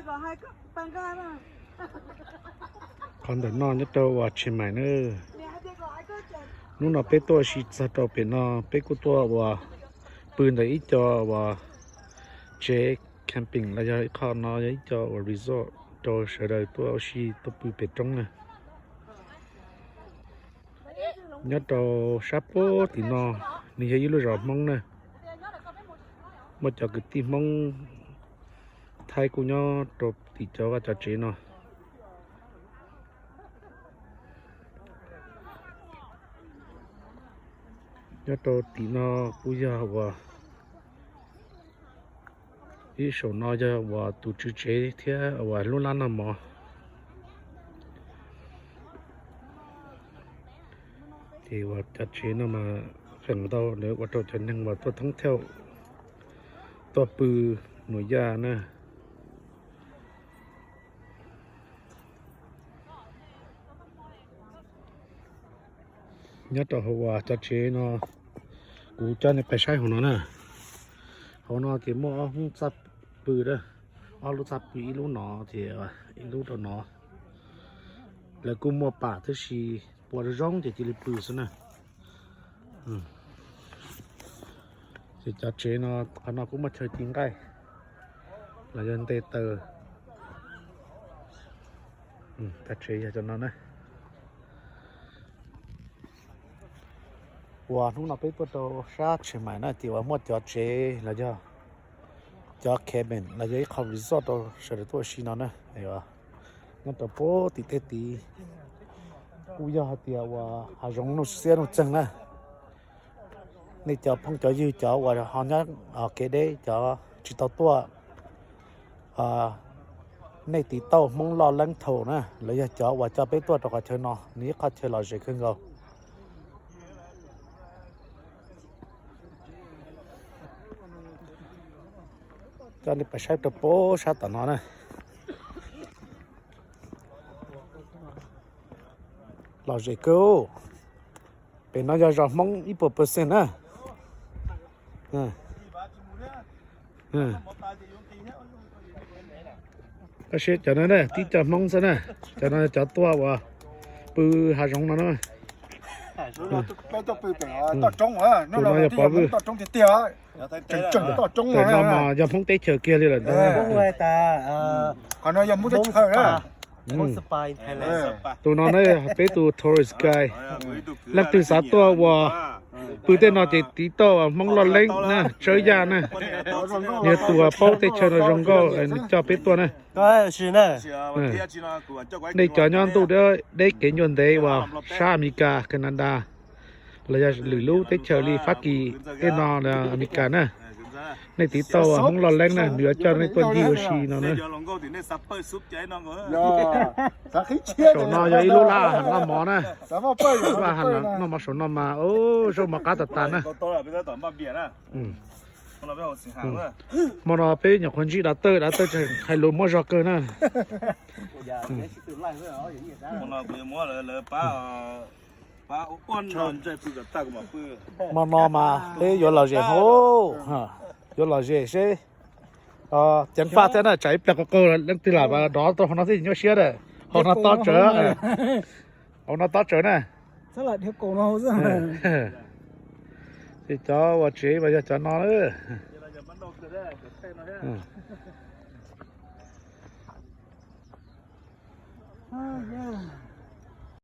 Qhov ntawm no nyob rau uas Chiang Mai na. Hnub no peb tuaj ua si txog rau pem no, peb kuj tuaj ua pw ntawm ib co uas tsev camping los yog ib qho no yog ib co uas resort rau sawv daws tuaj ua si tuaj pw pem roob na. Nyob rau sab puag tim no, nws yog ib lub zos Hmoob na. Muaj cov kwv tij Hmoob Thaib kuj nyob rau tim cov vaj cov tsev no. Nyob rau tim no kuj yog uas ib saum no yog uas tus tswv tsev thiab uas lub lab noj mov. Ces uas cov tsev no mas feem ntau lawv ua rau cov neeg uas tuaj thoob thiauj tuaj pw nuam yaj na. Nyob rau hauv uas cov tsev no, kuv coj nej pais saib hauv no na. Hauv no ces muaj ob lub txaj pw, ob lub txaj pw, ib lub no ces ib lub rau no. Lawv kuj muaj pam tab sis pua zoo zoo ces cia li pw xwb na. Ces cov tsev no, qhov no kuj muaj chaw ci nqaij los yog nte taws. Cov tsev yog cov no na. Uas hnub no peb tuaj rau sab Chiang Mai na ces uas muaj cov tsev los yog cov cabin los yog ib qho resort rau sawv daws tuaj ua si no na. Nyob rau puag tim tej tid kuj yog hais tias uas hav zoov nuj xiab nuj txeeg na. Nej cov phooj cov ywg cov uas ho nyob kev deb cov tsis tau tuaj, nej tiv tauj Hmoob Loj Leeb Tour na, lawv yog cov uas coj peb tuaj rau qhov chaw no, nws ib qhov chaw lom zem kawg nkaus. Coj nej pais saib rau puag sab tom no na. Lom zem kawg. Pem no yog zos Hmoob ib puas percent na. Tab sis cov no na tib co Hmoob xwb na, cov no cov tuaj uas pw hav zoov no na. Tus no yog pov vwj, pem no mas yog Hmoob teb chaws kiag li lawm ntag. Tus no na peb tus tourist guide, leej twg xav tuaj uas pw tej no ces tiv tauj Hmoob Loj Leeb na, Tsawb Yaj na, nws yog tus uas paub teb chaws no zoo nkauj, nws coj peb tuaj na. Nej cov nyob ntuj deb kev ncua ntev uas sab Amelikas, Canada, los yog lwm lub teb chaws li Fab Kis tej no, Amelikas na, nej tiv tauj Hmoob Loj Leeb na, nws yuav coj nej tuaj ncig ua si no na. Saum no yog ib lub lab noj mov na. Lab noj mov saum no mas zaub mov qab tas tas na. Hmo no peb nyuam qhuav ntsib dav tawj, dav tawj hais lus muaj zog kawg na. Hmo no mas peb yuav lom zem hauv, yuav lom zem seb. Ceev faj thiab na, tsam ib pliag qaug qaug leej twg lam dov rau hauv no thiaj nyuaj siab na. Hauv no tob tsawv, hauv no tob tsawv na. Ces cov uas tsev mas yog cov no na.